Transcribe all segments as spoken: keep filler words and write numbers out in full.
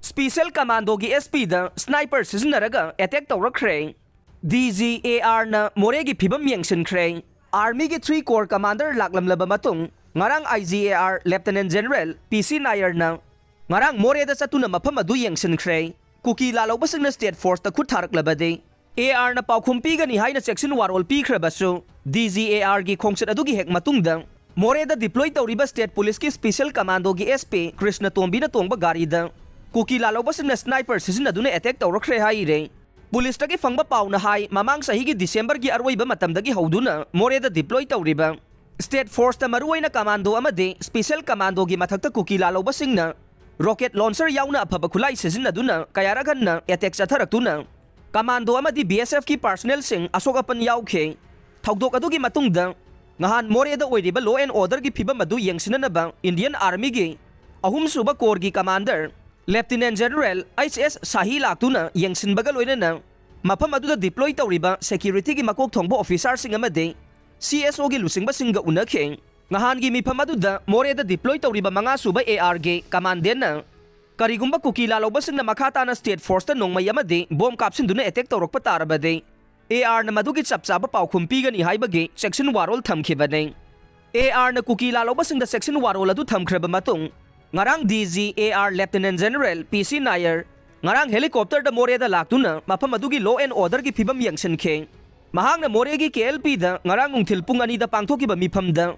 Special Commandoꯒꯤ S Pꯗ sniper ꯁꯤꯖꯤꯟꯅꯔꯒ attack ꯇꯧꯔꯛꯈ꯭ꯔꯦ꯫ D G A Rꯅ ꯃꯣꯔꯦꯒꯤ ꯐꯤꯕꯝ ꯌꯦꯡꯁꯤꯟꯈ꯭ꯔꯦ꯫ Armyꯒꯤ three Corps Commander ꯂꯥꯛꯂꯝꯂꯕ ꯃꯇꯨꯡ, ꯉꯔꯥꯡ I G A R Lieutenant General P C Nairꯅ ꯉꯔꯥꯡ ꯃꯣꯔꯦꯗ ꯆꯠꯇꯨꯅ ꯃꯐꯝ ꯑꯗꯨ ꯌꯦꯡꯁꯤꯟꯈ꯭ꯔꯦ꯫ ꯀꯨꯀꯤ ꯂꯥꯜꯍꯧꯕꯁꯤꯡꯅ state forceꯇ ꯈꯨꯠ ꯊꯥꯔꯛꯂꯕꯗꯤ, ARꯅ ꯄꯥꯎꯈꯨꯝ ꯄꯤꯒꯅꯤ ꯍꯥꯏꯅ ꯆꯦꯛꯁꯤꯟ ꯋꯥꯔꯣꯜ ꯄꯤꯈ꯭ꯔꯕꯁꯨ, D G A Rꯒꯤ ꯈꯣꯡꯆꯠ ꯑꯗꯨꯒꯤ ꯍꯦꯛ ꯃꯇꯨꯡꯗ ꯃꯣꯔꯦꯗ deploy ꯇꯧꯔꯤꯕ state policeꯀꯤ Special Commandoꯒꯤ S P Krishna ꯇꯣꯝꯕꯤꯅ ꯇꯣꯡꯕ ꯒꯥꯔꯤꯗ ꯀꯨꯀꯤ ꯂꯥꯜꯍꯧꯕꯁꯤꯡꯅ sniper ꯁꯤꯖꯤꯟꯅꯗꯨꯅ attack ꯇꯧꯔꯛꯈ꯭ꯔꯦ ꯍꯥꯏꯔꯦ꯫ Policeꯇꯒꯤ ꯐꯪꯕ ꯄꯥꯎꯅ ꯍꯥꯏ, ꯃꯃꯥꯡ ꯆꯍꯤꯒꯤ Decemberꯒꯤ ꯑꯔꯣꯏꯕ ꯃꯇꯝꯗꯒꯤ ꯍꯧꯗꯨꯅ ꯃꯣꯔꯦꯗ deploy ꯇꯧꯔꯤꯕ state forceꯇ ꯃꯔꯨꯑꯣꯏꯅ Commando ꯑꯃꯗꯤ Special Commandoꯒꯤ ꯃꯊꯛꯇ ꯀꯨꯀꯤ ꯂꯥꯜꯍꯧꯕꯁꯤꯡꯅ rocket launcher ꯌꯥꯎꯅ ꯑꯐꯕ ꯈꯨꯠꯂꯥꯏ ꯁꯤꯖꯤꯟꯅꯗꯨꯅ ꯀꯌꯥꯔꯛ ꯍꯟꯅ attack ꯆꯠꯊꯔꯛꯇꯨꯅ Commando ꯑꯃꯗꯤ BSFꯀꯤ personnelꯁꯤꯡ ꯑꯁꯣꯛ ꯑꯄꯟ ꯌꯥꯎꯈꯤ꯫ ꯊꯧꯗꯣꯛ ꯑꯗꯨꯒꯤ ꯃꯇꯨꯡꯗ ꯉꯍꯥꯟ ꯃꯣꯔꯦꯗ ꯑꯣꯏꯔꯤꯕ law and orderꯒꯤ ꯐꯤꯕꯝ ꯑꯗꯨ ꯌꯦꯡꯁꯤꯟꯅꯅꯕ Indian Armyꯒꯤ ꯑꯍꯨꯝꯁꯨꯕ Corps ꯒꯤ Commander Lieutenant General H S Shahi ꯂꯥꯛꯇꯨꯅ ꯌꯦꯡꯁꯤꯟꯕꯒ ꯂꯣꯏꯅꯅ ꯃꯐꯝ ꯑꯗꯨꯗ deploy ꯇꯧꯔꯤꯕ securityꯒꯤ ꯃꯀꯣꯛ ꯊꯣꯡꯕ officerꯁꯤꯡ ꯑꯃꯗꯤ CSOꯒꯤ ꯂꯨꯆꯤꯡꯕꯁꯤꯡꯒ ꯎꯅꯈꯤ꯫ ꯉꯍꯥꯟꯒꯤ ꯃꯤꯐꯝ ꯑꯗꯨꯗ ꯃꯣꯔꯦꯗ deploy ꯇꯧꯔꯤꯕ ꯃꯉꯥꯁꯨꯕ ARꯒꯤ Commandantꯅ ꯀꯔꯤꯒꯨꯝꯕ ꯀꯨꯀꯤ ꯂꯥꯜꯍꯧꯕꯁꯤꯡꯅ ꯃꯈꯥ ꯇꯥꯅ state forceꯇ ꯅꯣꯡꯃꯩ ꯑꯃꯗꯤ bomb ꯀꯥꯞꯁꯤꯟꯗꯨꯅ attack ꯇꯧꯔꯛꯄ ꯇꯥꯔꯕꯗꯤ, ARꯅ ꯃꯗꯨꯒꯤ ꯆꯞ ꯆꯥꯕ ꯄꯥꯎꯈꯨꯝ ꯄꯤꯒꯅꯤ ꯍꯥꯏꯕꯒꯤ ꯆꯦꯛꯁꯤꯟ ꯋꯥꯔꯣꯜ ꯊꯝꯈꯤꯕꯅꯤ꯫ ARꯅ ꯀꯨꯀꯤ ꯂꯥꯜꯍꯧꯕꯁꯤꯡꯗ ꯆꯦꯛꯁꯤꯟ ꯋꯥꯔꯣꯜ ꯑꯗꯨ ꯊꯝꯈ꯭ꯔꯕ ꯃꯇꯨꯡ, ꯉꯔꯥꯡ D G A R Lieutenant General P C Nair ꯉꯔꯥꯡ helicopterꯗ ꯃꯣꯔꯦꯗ ꯂꯥꯛꯇꯨꯅ ꯃꯐꯝ ꯑꯗꯨꯒꯤ law and orderꯒꯤ ꯐꯤꯕꯝ ꯌꯦꯡꯁꯤꯟꯈꯤ꯫ ꯃꯍꯥꯛꯅ ꯃꯣꯔꯦꯒꯤ KLPꯗ ꯉꯔꯥꯡ ꯅꯨꯡꯊꯤꯜ ꯄꯨꯡ ꯑꯅꯤꯗ ꯄꯥꯡꯊꯣꯛꯈꯤꯕ ꯃꯤꯐꯝꯗ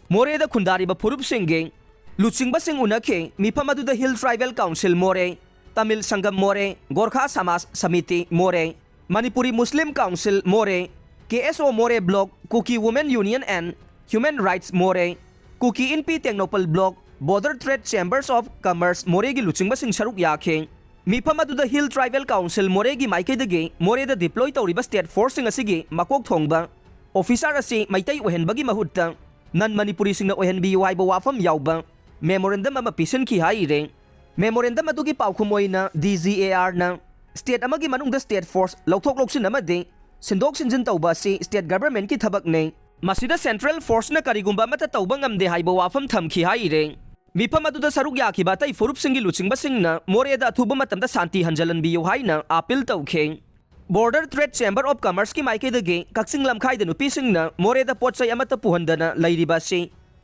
ꯃꯣꯔꯦꯗ ꯈꯨꯟꯗꯥꯔꯤꯕ ꯐꯨꯔꯨꯞꯁꯤꯡꯒꯤ ꯂꯨꯆꯤꯡꯕꯁꯤꯡ ꯎꯅꯈꯤ꯫ ꯃꯤꯐꯝ ꯑꯗꯨꯗ Hill Tribal Council ꯃꯣꯔꯦ, Tamil Sangam ꯃꯣꯔꯦ, Gorkha Samaj Samiti ꯃꯣꯔꯦ, Manipuri Muslim Council ꯃꯣꯔꯦ, K S O ꯃꯣꯔꯦ Block, Kuki Women Union and Human Rights ꯃꯣꯔꯦ, Kuki Inpi Tengnoupal Block, Border Trade Chambers of Commerce ꯃꯣꯔꯦꯒꯤ ꯂꯨꯆꯤꯡꯕꯁꯤꯡ ꯁꯔꯨꯛ ꯌꯥꯈꯤ꯫ ꯃꯤꯐꯝ ꯑꯗꯨꯗ Hill Tribal Council ꯃꯣꯔꯦꯒꯤ ꯃꯥꯏꯀꯩꯗꯒꯤ ꯃꯣꯔꯦꯗ deploy ꯇꯧꯔꯤꯕ state forceꯁꯤꯡ ꯑꯁꯤꯒꯤ ꯃꯀꯣꯛ ꯊꯣꯡꯕ officer ꯑꯁꯤ ꯃꯩꯇꯩ ꯑꯣꯏꯍꯟꯕꯒꯤ ꯃꯍꯨꯠꯇ non Manipuriꯁꯤꯡꯅ ꯑꯣꯏꯍꯟꯕꯤꯌꯨ ꯍꯥꯏꯕ ꯋꯥꯐꯝ ꯌꯥꯎꯕ memorandum ꯑꯃ ꯄꯤꯁꯤꯟꯈꯤ ꯍꯥꯏꯔꯦ꯫ Memorandum ꯑꯗꯨꯒꯤ ꯄꯥꯎꯈꯨꯝ ꯑꯣꯏꯅ D G A Rꯅ state ꯑꯃꯒꯤ ꯃꯅꯨꯡꯗ state force ꯂꯧꯊꯣꯛ ꯂꯧꯁꯤꯟ ꯑꯃꯗꯤ ꯁꯤꯟꯗꯣꯛ ꯁꯤꯟꯖꯤꯟ ꯇꯧꯕ ꯑꯁꯤ state governmentꯀꯤ ꯊꯕꯛꯅꯤ꯫ ꯃꯁꯤꯗ central forceꯅ ꯀꯔꯤꯒꯨꯝꯕ ꯑꯃꯠꯇ ꯇꯧꯕ ꯉꯝꯗꯦ ꯍꯥꯏꯕ ꯋꯥꯐꯝ ꯊꯝꯈꯤ ꯍꯥꯏꯔꯦ꯫ ꯃꯤꯐꯝ ꯑꯗꯨꯗ ꯁꯔꯨꯛ ꯌꯥꯈꯤꯕ ꯑꯇꯩ ꯐꯨꯔꯨꯞꯁꯤꯡꯒꯤ ꯂꯨꯆꯤꯡꯕꯁꯤꯡꯅ ꯃꯣꯔꯦꯗ ꯑꯊꯨꯕ ꯃꯇꯝꯗ ꯁꯥꯟꯇꯤ ꯍꯟꯖꯤꯜꯍꯟꯕꯤꯌꯨ ꯍꯥꯏꯅ ꯑꯥꯄꯤꯜ ꯇꯧꯈꯤ꯫ Border Trade Chamber of Commerceꯀꯤ ꯃꯥꯏꯀꯩꯗꯒꯤ ꯀꯛꯆꯤꯡ ꯂꯝꯈꯥꯏꯗ ꯅꯨꯄꯤꯁꯤꯡꯅ ꯃꯣꯔꯦꯗ ꯄꯣꯠ ꯆꯩ ꯑꯃꯠꯇ ꯄꯨꯍꯟꯗꯅ ꯂꯩꯔꯤꯕ ꯑꯁꯤ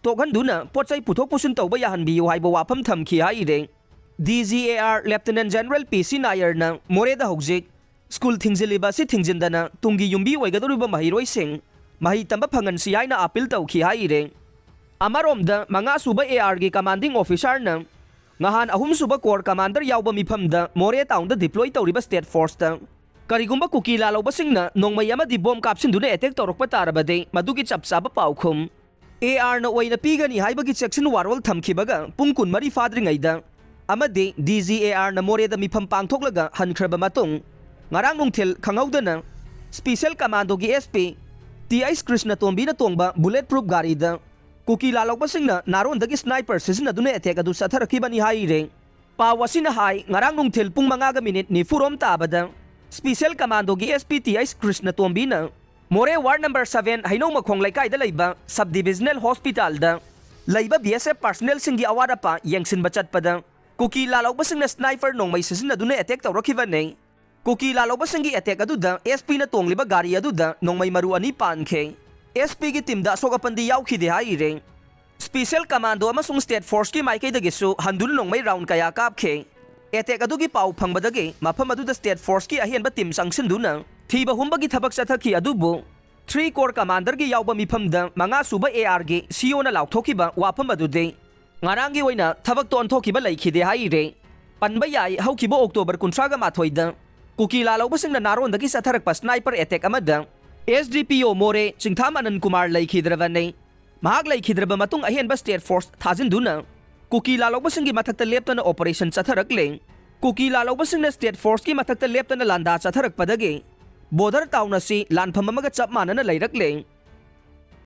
ꯇꯣꯛꯍꯟꯗꯨꯅ ꯄꯣꯠ ꯆꯩ ꯄꯨꯊꯣꯛ ꯄꯨꯁꯤꯟ ꯇꯧꯕ ꯌꯥꯍꯟꯕꯤꯌꯨ ꯍꯥꯏꯕ ꯋꯥꯐꯝ ꯊꯝꯈꯤ ꯍꯥꯏꯔꯦ꯫ DGAR Lieutenant General P C ꯅꯥꯌꯔꯅ ꯃꯣꯔꯦꯗ ꯍꯧꯖꯤꯛ ꯁ꯭ꯀꯨꯜ ꯊꯤꯡꯖꯤꯜꯂꯤꯕ ꯑꯁꯤ ꯊꯤꯡꯖꯤꯟꯗꯅ ꯇꯨꯡꯒꯤ ꯌꯨꯝꯕꯤ ꯑꯣꯏꯒꯗꯧꯔꯤꯕ ꯃꯍꯩꯔꯣꯏꯁꯤꯡ ꯃꯍꯩ ꯇꯝꯕ ꯐꯪꯍꯟꯁꯤ ꯍꯥꯏꯅ ꯑꯥꯄꯤꯜ ꯇꯧꯈꯤ ꯍꯥꯏꯔꯦ꯫ ꯑꯃꯔꯣꯝꯗ, ꯃꯉꯥ ꯁꯨꯕ ARꯒꯤ commanding officerꯅ ꯉꯍꯥꯟ ꯑꯍꯨꯝ ꯁꯨꯕ Corps Commander ꯌꯥꯎꯕ ꯃꯤꯐꯝꯗ ꯃꯣꯔꯦ ꯇꯥꯎꯟꯗ deploy ꯇꯧꯔꯤꯕ state forceꯇ ꯀꯔꯤꯒꯨꯝꯕ ꯀꯨꯀꯤ ꯂꯥꯂꯧꯕꯁꯤꯡꯅ ꯅꯣꯡꯃꯩ ꯑꯃꯗꯤ ꯕꯣꯝ ꯀꯥꯞꯁꯤꯟꯗꯨꯅ attack ꯇꯧꯔꯛꯄ ꯇꯥꯔꯕꯗꯤ ꯃꯗꯨꯒꯤ ꯆꯞ ꯆꯥꯕ ꯄꯥꯎꯈꯨꯝ ARꯅ ꯑꯣꯏꯅ ꯄꯤꯒꯅꯤ ꯍꯥꯏꯕꯒꯤ ꯆꯦꯛꯁꯤꯟ ꯋꯥꯔꯣꯜ ꯊꯝꯈꯤꯕꯒ ꯄꯨꯡ ꯀꯨꯟꯃꯔꯤ ꯐꯥꯗ꯭ꯔꯤꯉꯩꯗ ꯑꯃꯗꯤ DGARꯅ ꯃꯣꯔꯦꯗ ꯃꯤꯐꯝ ꯄꯥꯡꯊꯣꯛꯂꯒ ꯍꯟꯈ꯭ꯔꯕ ꯃꯇꯨꯡ, ꯉꯔꯥꯡ ꯅꯨꯡꯊꯤꯜ ꯈꯪꯍꯧꯗꯅ Special Commandoꯒꯤ SP ꯇꯤ ꯑꯩꯆ ꯀ꯭ꯔꯤꯁꯅꯇꯣꯝꯕꯤꯅ ꯇꯣꯡꯕ bullet proof ꯒꯥꯔꯤꯗ ꯀꯨꯀꯤ ꯂꯥꯂꯧꯕꯁꯤꯡꯅ ꯅꯥꯔꯣꯟꯗꯒꯤ sniper ꯁꯤꯖꯤꯟꯅꯗꯨꯅ attack ꯑꯗꯨ ꯆꯠꯊꯔꯛꯈꯤꯕꯅꯤ ꯍꯥꯏꯔꯦ꯫ ꯄꯥꯎ ꯑꯁꯤꯅ ꯍꯥꯏ, ꯉꯔꯥꯡ ꯅꯨꯡꯊꯤꯜ ꯄꯨꯡ ꯃꯉꯥꯒ ꯃꯤꯅꯤꯠ ꯅꯤꯐꯨꯔꯣꯝ ꯇꯥꯕꯗ Special Commandoꯒꯤ SP ꯇꯤ ꯑꯩꯆ ꯀ꯭ꯔꯤꯁꯅꯇꯣꯝꯕꯤꯅ ꯃꯣꯔꯦ ward number seven ꯍꯩꯅꯧ ꯃꯈꯣꯡ ꯂꯩꯀꯥꯏꯗ ꯂꯩꯕ sub divisional hospitalꯗ ꯂꯩꯕ BSF personnelꯁꯤꯡꯒꯤ ꯑꯋꯥꯠ ꯑꯄꯥ ꯌꯦꯡꯁꯤꯟꯕ ꯆꯠꯄꯗ ꯀꯨꯀꯤ ꯂꯥꯂꯧꯕꯁꯤꯡꯅ sniper ꯅꯣꯡꯃꯩ ꯁꯤꯖꯤꯟꯅꯗꯨꯅ attack ꯇꯧꯔꯛꯈꯤꯕꯅꯤ꯫ ꯀꯨꯀꯤ ꯂꯥꯂꯧꯕꯁꯤꯡꯒꯤ attack ꯑꯗꯨꯗ SPꯅ ꯇꯣꯡꯂꯤꯕ ꯒꯥꯔꯤ ꯑꯗꯨꯗ ꯅꯣꯡꯃꯩ ꯃꯔꯨ ꯑꯅꯤ ꯄꯥꯟꯈꯤ꯫ SPꯒꯤ teamꯗ ꯑꯁꯣꯛ ꯑꯄꯟꯗꯤ ꯌꯥꯎꯈꯤꯗꯦ ꯍꯥꯏꯔꯦ꯫ Special Commando ꯑꯃꯁꯨꯡ state forceꯀꯤ ꯃꯥꯏꯀꯩꯗꯒꯤꯁꯨ ꯍꯟꯗꯨꯅ ꯅꯣꯡꯃꯩ round ꯀꯌꯥ ꯀꯥꯞꯈꯤ꯫ Attack ꯑꯗꯨꯒꯤ ꯄꯥꯎ ꯐꯪꯕꯗꯒꯤ ꯃꯐꯝ ꯑꯗꯨꯗ state forceꯀꯤ ꯑꯍꯦꯟꯕ team ꯆꯪꯁꯤꯟꯗꯨꯅ ꯊꯤꯕ ꯍꯨꯝꯕꯒꯤ ꯊꯕꯛ ꯆꯠꯊꯈꯤ, ꯑꯗꯨꯕꯨ three Corps Commanderꯒꯤ ꯌꯥꯎꯕ ꯃꯤꯐꯝꯗ ꯃꯉꯥ ꯁꯨꯕ ARꯒꯤ COꯅ ꯂꯥꯎꯊꯣꯛꯈꯤꯕ ꯋꯥꯐꯝ ꯑꯗꯨꯗꯤ ꯉꯔꯥꯡꯒꯤ ꯑꯣꯏꯅ ꯊꯕꯛꯇ ꯑꯣꯟꯊꯣꯛꯈꯤꯕ ꯂꯩꯈꯤꯗꯦ ꯍꯥꯏꯔꯦ꯫ ꯄꯟꯕ ꯌꯥꯏ, ꯍꯧꯈꯤꯕ October ꯀꯨꯟꯊ꯭ꯔꯥꯒ ꯃꯥꯊꯣꯏꯗ ꯀꯨꯀꯤ ꯂꯥꯂꯧꯕꯁꯤꯡꯅ ꯅꯥꯔꯣꯟꯗꯒꯤ ꯆꯠꯊꯔꯛꯄ sniper attack ꯑꯃꯗ SDPO ꯃꯣꯔꯦ ꯆꯤꯡꯊꯥꯝ ꯑꯅꯟ ꯀꯨꯃꯥꯔ ꯂꯩꯈꯤꯗ꯭ꯔꯕꯅꯤ꯫ ꯃꯍꯥꯛ ꯂꯩꯈꯤꯗ꯭ꯔꯕ ꯃꯇꯨꯡ ꯑꯍꯦꯟꯕ state force ꯊꯥꯖꯤꯟꯗꯨꯅ ꯀꯨꯀꯤ ꯂꯥꯂꯧꯕꯁꯤꯡꯒꯤ ꯃꯊꯛꯇ ꯂꯦꯞꯇꯅ operation ꯆꯠꯊꯔꯛꯂꯦ꯫ ꯀꯨꯀꯤ ꯂꯥꯂꯧꯕꯁꯤꯡꯅ state forceꯀꯤ ꯃꯊꯛꯇ ꯂꯦꯞꯇꯅ ꯂꯥꯟꯗꯥ ꯆꯠꯊꯔꯛꯄꯗꯒꯤ border town ꯑꯁꯤ ꯂꯥꯟꯐꯝ ꯑꯃꯒ ꯆꯞ ꯃꯥꯟꯅꯅ ꯂꯩꯔꯛꯂꯦ꯫